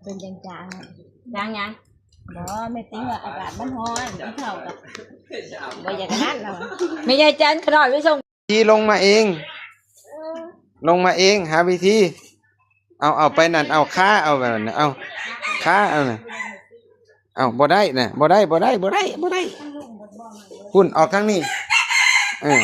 ເປັນຈັ່ງຈັ່ງ ຈັ່ງຫຍັງ? ບໍ່ ແມ່ຕິງວ່າອາກາດມັນຮ້ອນ ກິນເຂົ້າກໍບໍ່ຢາກນັ້ນແລ້ວ. ແມ່ຍາຍຈັນຂະນ້ອຍໄປສົ່ງ ທີ່ລົງມາເອງ ລົງມາເອງ ຫາວິທີ ເອົາ ເອົາໄປນັ້ນ ເອົາຄາ ເອົາແບບນັ້ນ ເອົາຄາ ເອົານະ ເອົາ ບໍ່ໄດ້ນະ ບໍ່ໄດ້ ບໍ່ໄດ້ ບໍ່ໄດ້ ບໍ່ໄດ້ ພຸ້ນ ອອກທາງນີ້ ເອີ.